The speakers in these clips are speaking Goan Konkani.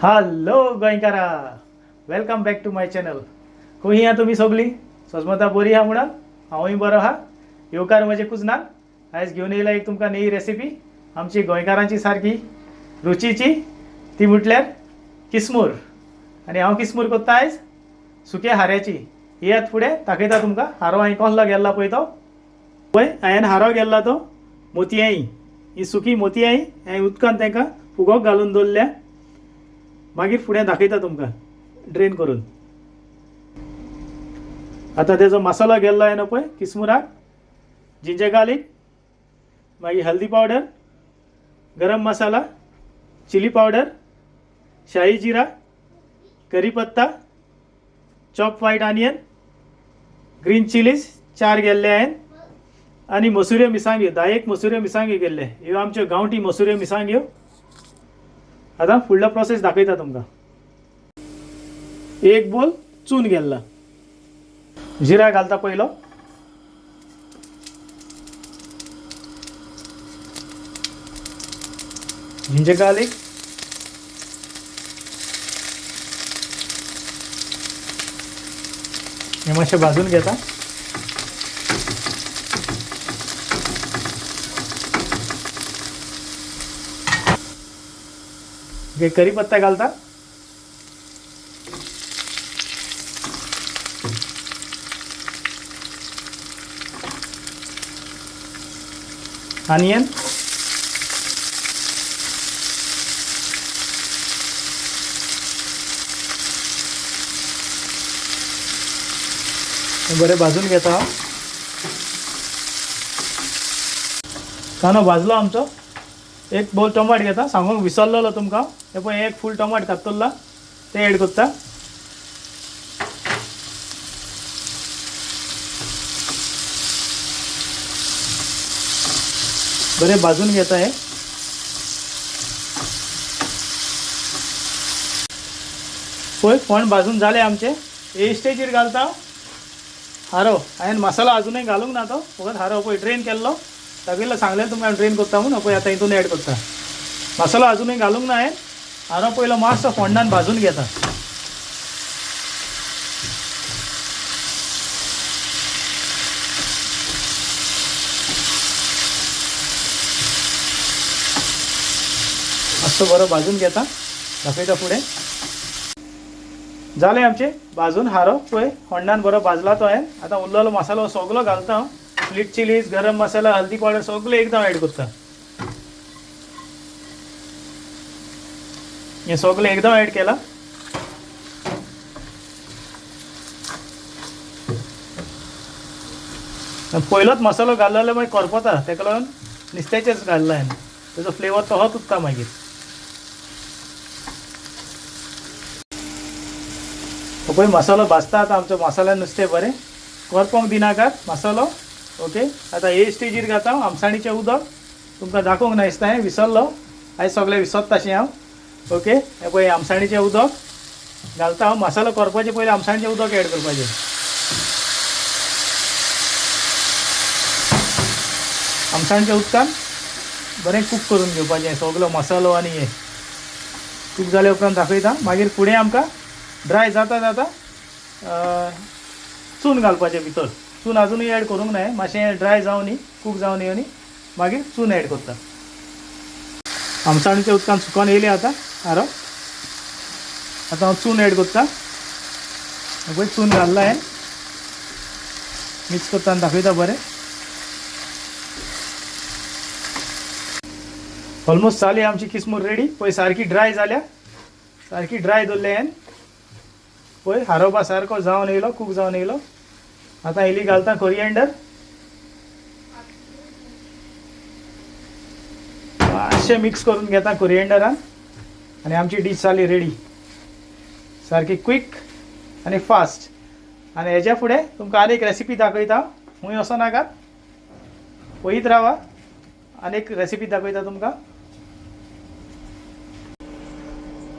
हॅलो गोंयकारा, welcome back to my channel. खंय आहा तुमी सगळीं? सजमता बरी आहा म्हणून हांवूय बरो आहा. येवकार म्हजे कुजनाक. आयज घेवन येयला एक तुमकां नवी रेसिपी, आमची गोंयकारांची सारकी रुचीची, ती म्हटल्यार किस्मूर. आनी हांव किस्मूर करता आयज सुक्या हाऱ्याची. येयात फुडें दाखयता तुमकां हारो हांवें कसलो गेल्ला पळय तो. पळय हांवें हारो गेल्ला तो मोतयांई, ही सुकी मोतयांई हांवें उदकान तांकां फुगोवंक घालून दवरल्या. मागीर फुडें दाखयता तुमकां ड्रेन करून. आतां तेजो मसालो गेल्लो हांवें पळय किस्मुराक, जिंजर गार्लीक, मागीर हल्दी पावडर, गरम मसाला, चिली पावडर, शाही जिरा, करी पत्ता, chop white onion, green chillies 4 गेल्ले हांवें, आनी मसुऱ्यो मिरसांग्यो 10 मसुऱ्यो मिरसांग्यो गेल्ले. ह्यो आमच्यो गांवठी मसुऱ्यो मिरसांग्यो. आतां फुडलो प्रोसेस दाखयता तुमकां. एक बोल चून गेल्ला, जिरा घालता पयलो, जिंजर गार्लिक, हे मातशें भाजून घेता. करी पत्ता घालता, आनियन, बरें भाजून घेता. कांदो भाजलो आमचो. एक बोल टमाट घेता, सांगूंक विसरलेलो तुमकां. हे पळय एक फूल टमाट कातरला ते एड करता. बरें भाजून घेता हे. पळय फोंड भाजून जाले आमचे. हे स्टेजीर घालता हारो. हांवें मसालो अजुनूय घालूंक ना, तो फकत हारो पळय ड्रेन केल्लो दाखयलो, सांगलें तुमकां ड्रेन करता म्हूण. पळय आतां हितून एड करता. मसालो अजुनूय घालूंक ना हांवें. हारो पयलो मातसो फोंडान भाजून घेता. मातसो बरो भाजून घेता, दाखयता फुडें. जालें आमचें भाजून हारो. पळय फोंडान बरो भाजला तो हांवें. आतां उरलेलो मसालो सगलो घालता हांव. स्प्लीट चिलीज, गरम मसाला, हल्दी पावडर सगळें एकदम एड करता. हें सगळें एकदम एड केलां. पयलोच मसालो घालो जाल्यार मागीर करपता, ताका लागून नुस्त्याचेच घालला हांवें. तेजो फ्लेवर तसोच उरता मागीर. पळय मसालो भाजता आतां आमचो. मसाल्यान नुस्तें बरें करपोंक दिनाकात मसालो. ओके, आतां हे स्टेजीर घालता हांव आमसाणीचें उदक. तुमकां दाखोवंक ना दिसता, हांवें विसरलो. आयज सगळें विसरताशें हांव. ओके, हें पळय आमसाणीचें उदक घालता हांव. मसालो करपाचे पयलीं आमसाणीचें उदक एड करपाचें. आमसाणच्या उदकान बरें कूक करून घेवपाचें सगलो मसालो. आनी हें कूक जाल्या उपरांत दाखयता. मागीर फुडें आमकां ड्राय जाता जाता चून घालपाचें भितर. चून अजुनूय एड करूंक ना, मातशें ड्राय जावं न्ही, कूक जावं न्ही, आनी मागीर चून एड करता. आमसाणीच्या उदकान सुकोन येयलें आतां हारो. आतां हांव चून एड करता. पळय चून घालला हांवें. मिक्स करता आनी दाखयता बरें. ऑलमोस्ट जाली आमची किस्मूर रेडी. पळय सारकी ड्राय जाल्या, सारकी ड्राय दवरल्या हांवें. पळय हारोबा सारको जावन येयलो, कूक जावन येयलो. आतां इल्ली घालता कोरिएंडर, मातशें मिक्स करून घेता कोरिएंडरान, आनी आमची डीश जाली रेडी. सारकी क्विक आनी फास्ट. आनी हेज्या फुडें तुमकां आनी एक रेसिपी दाखयता. खूंय वचो नाकात, पळयत रावा, आनी एक रेसिपी दाखयता तुमकां.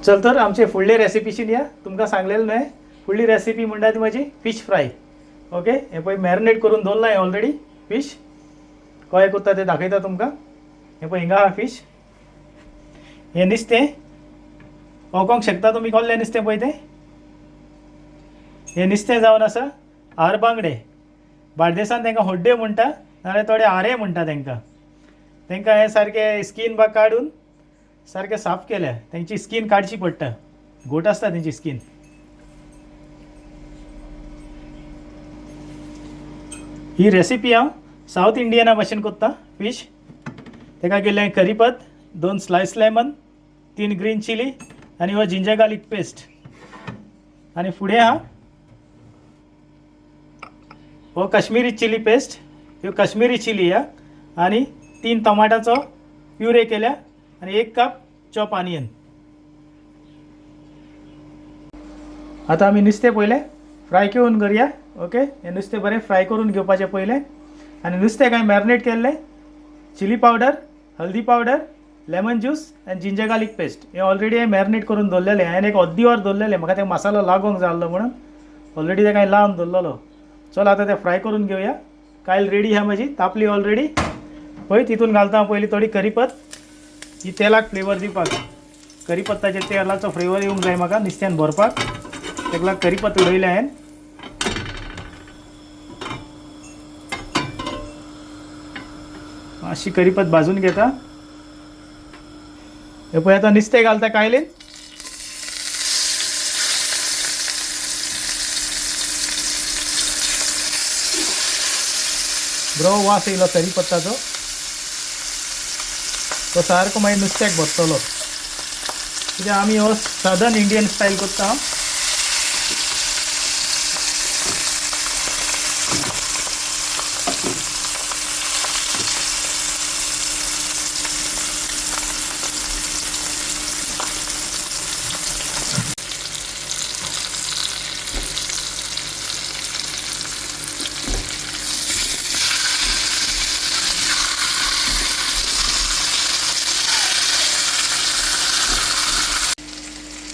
चल तर आमचे फुडले रेसिपीशीन या. तुमकां सांगलेलें न्हय, फुडली रेसिपी म्हणटा ती म्हजी फीश फ्राय. ओके, हें पळय मॅरिनेट करून दवरलां हांवें ऑलरेडी फीश. कशें करता तें दाखयता तुमकां. हें पळय हिंगा आहा फीश. हें नुस्तें वळखोंक शकता तुमी कसलें नुस्तें पळय तें. हें नुस्तें जावन आसा आर बांगडे. बार्देसान तांकां होड्डे म्हणटा, नाजाल्यार थोडे आरे म्हणटा तांकां. तांकां हें सारकें स्कीन बा काडून सारकें साफ केल्या. तांची स्कीन काडची पडटा, घोट आसता तेंची स्कीन. ही रेसिपी हांव सावथ इंडियना भशेन करता फिश. ताका केलें करीपत, 2 स्लायस लेमन, 3 ग्रीन चिली आनी हो जिंजर गार्लिक पेस्ट. आनी फुडें आहा हो काश्मीरी चिली पेस्ट, ह्यो काश्मीरी चिली ह्या, आनी 3 टमाटाचो प्युरे केल्या आनी 1 कप चॉप आनियन. आतां आमी नुस्तें पयलें फ्राय करून करया. ओके, हें नुस्तें बरें फ्राय करून घेवपाचें पयलें. आनी नुस्तें कांय मॅरिनेट केल्लें चिली पावडर, हल्दी पावडर, लेमन ज्यूस आनी जिंजर गार्लिक पेस्ट हें ऑलरेडी हांवें मॅरिनेट करून दवरलेलें. हांवें एक अर्दी वर दवरलेलें, म्हाका ते मसालो लागोंक जाय आसलो म्हणून ऑलरेडी तें कांय लावन दवरलेलो. चल आतां तें फ्राय करून घेवया. कायल रेडी आहा म्हजी, तापली ऑलरेडी. पळय तितून घालता हांव पयलीं थोडी करीपत, ही तेलाक फ्लेवर दिवपाक. करीपत्ताच्या तेलाचो फ्लेवर येवंक जाय म्हाका नुस्त्यान भरपाक, तेका लागून करीपत उडयलें हांवें. मातशी करीपत भाजून घेता. हे पळय आतां नुस्तें घालता कायलीन. बरो वास येयलो करीपत्ताचो, तो सारको मागीर नुस्त्याक भरतलो. कित्याक आमी हो सदर्न इंडियन स्टायल करता.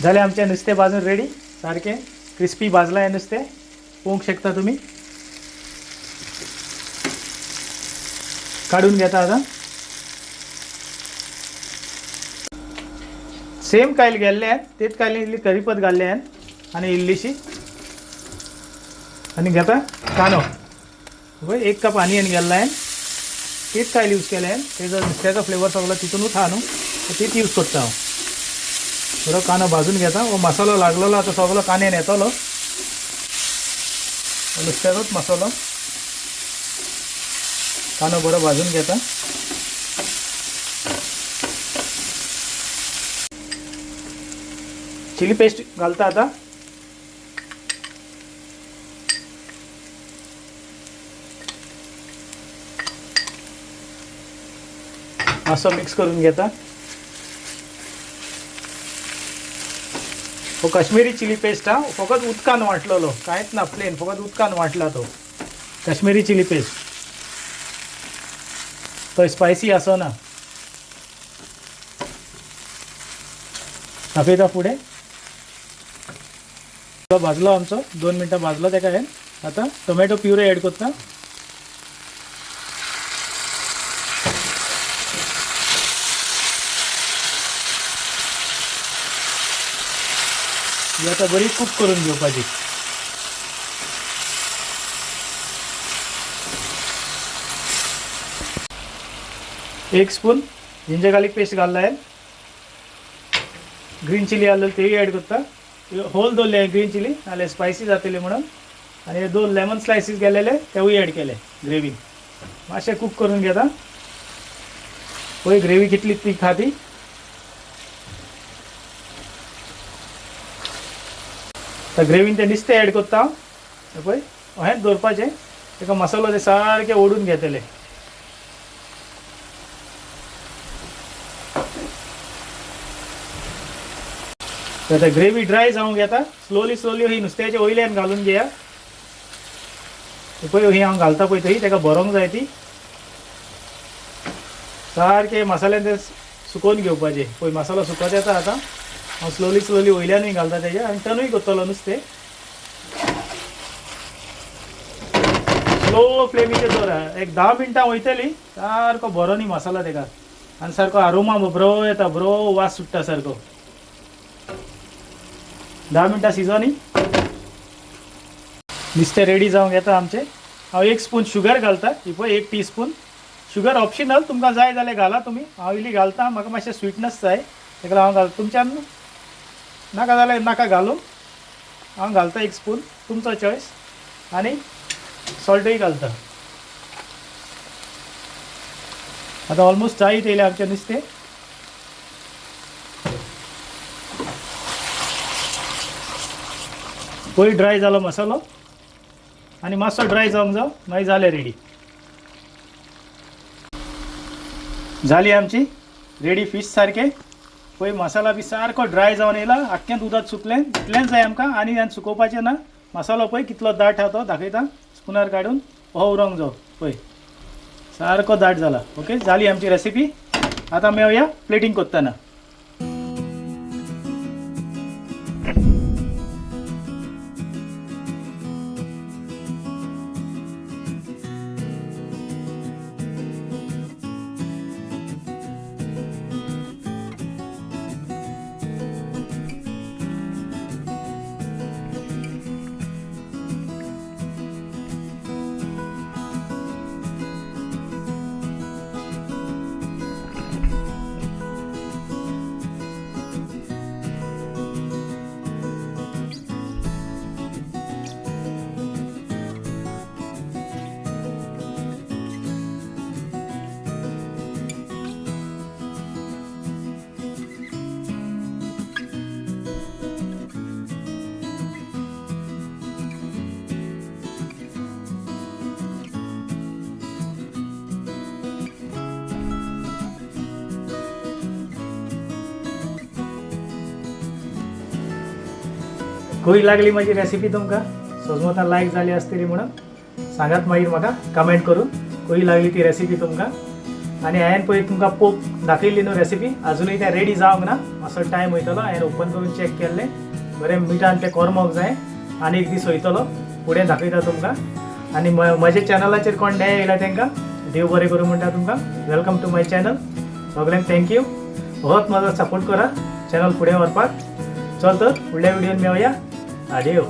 जालें आमचें नुस्तें भाजून रेडी, सारकें क्रिस्पी भाजलां हें नुस्तें, पळोवंक शकता तुमी. काडून घेता आतां. सेम कायल गेल्ले तेच कायलीन इल्ली करीपत घाल्ले आनी इल्लीशी. आनी घेता कांदो, पळय 1 कप आनियन गेल्ला हांवें, तीच कायल यूज केलें हांवें. तेजो नुस्त्याचो फ्लेवर सगळो तितूनूच आहा न्हू, तीच यूज करता हांव. बरो कांदो भाजून घेता. हो मसालो लागलेलो आतां सगळो कांद्यान येतलो, नुस्त्याचोच मसालो. कांदो बरो भाजून घेता. चिली पेस्ट घालता आतां. मातसो मिक्स करून घेता. हो काश्मीरी चिली पेस्ट हा, फकत उदकान वांटलेलो, कांयच ना, प्लेन फकत उदकान वांटला तो काश्मीरी चिली पेस्ट. तो स्पायसी आसना. तापयता फुडें. भाजलो आमचो, 2 मिनटां भाजलो तेका हांवें. आतां टोमॅटो प्युरे एड करता. ही आतां बरी कूक करून घेवपाची. एक स्पून जिंजर गार्लिक पेस्ट घालला हांवें. ग्रीन चिली आसलेली तेय एड करता. होल दवरले ग्रीन चिली, नाल्यार स्पायसी जातली म्हणून. आनी 2 लेमन स्लायसीस गेलेले तेवूय एड केले ग्रेवीन. मातशें कूक करून घेता. पळय ग्रेवी कितली तीक आहा ती. आतां ग्रेवीन तें नुस्तें एड करता हांव. पळय अहेंच दवरपाचें, ताका मसालो ते सारके ओडून घेतले. आतां ग्रेवी ड्राय जावंक येता. स्लोली स्लोली ही नुस्त्याचे वयल्यान घालून घेया. पळय ही हांव घालता पळय थंय, ताका भरोंक जाय ती. सारके मसाल्यान ते सुकोवन घेवपाचे. पळय मसालो सुकत येता आतां. हांव स्लोली स्लोली वयल्यानूय घालता तेज्या आनी टर्नूय करतलो नुस्तें. स्लो फ्लेमीचेर दवर, एक 10 मिनटां वयतली सारको बरो न्ही मसालो तेका. आनी सारको आरोमा बरो येता, बरो वास सुट्टा सारको. 10 मिनटां शिजोनी नुस्तें रेडी जावंक येता आमचें. हांव 1 स्पून शुगर घालता, ही पळय 1 टीस्पून शुगर ऑप्शनल, तुमकां जाय जाल्यार घाला तुमी. हांव इल्ली घालता, म्हाका मातशें स्वीटनस जाय ताका लागून हांव घालता. तुमच्यान नाका जाल्यार नाका घालूं, हांव घालता 1 स्पून, तुमचो चॉयस. आनी सॉल्टूय घालता. आतां ऑलमोस्ट जायत येयलें आमचें नुस्तें. पळय ड्राय जालो मसालो आनी मातसो ड्राय जावंक जावं, मागीर जालें रेडी. जाली आमची रेडी फीश सारकें. पळय मसाला बी सारको ड्राय जावन येयला, आख्खें दुदांत सुकलें, इतलेंच जाय आमकां आनी आनी सुकोवपाचें ना. मसालो पळय कितलो दाट आहा तो दाखयता स्पुनार काडून, हो उरोंक जावो पळय सारको दाट जाला. ओके जाली आमची रेसिपी. आतां मेळया प्लेटींग करतना. खंय लागली म्हाजी रेसिपी तुमकां सजमता लायक जाली आसतली म्हणून सांगात मागीर म्हाका कमेंट करून खंय लागली ती रेसिपी तुमकां. आनी हांवें पळय तुमकां पोक दाखयल्ली न्हू रेसिपी, आजुनूय तें रेडी जावंक ना, मातसो टायम वयतलो. हांवें ओपन करून चॅक केल्लें, बरें मिठान तें करमोंक जाय, आनी एक दीस वयतलो फुडें दाखयता तुमकां. आनी म्हज्या चॅनलाचेर कोण नये येयला तांकां देव बरें करूं म्हणटा तुमकां. Welcome to my channel. सगल्यांक thank you, होच म्हजो सपोर्ट करा चॅनल फुडें व्हरपाक. चल तर फुडल्या व्हिडियोन मेळया. आदेव.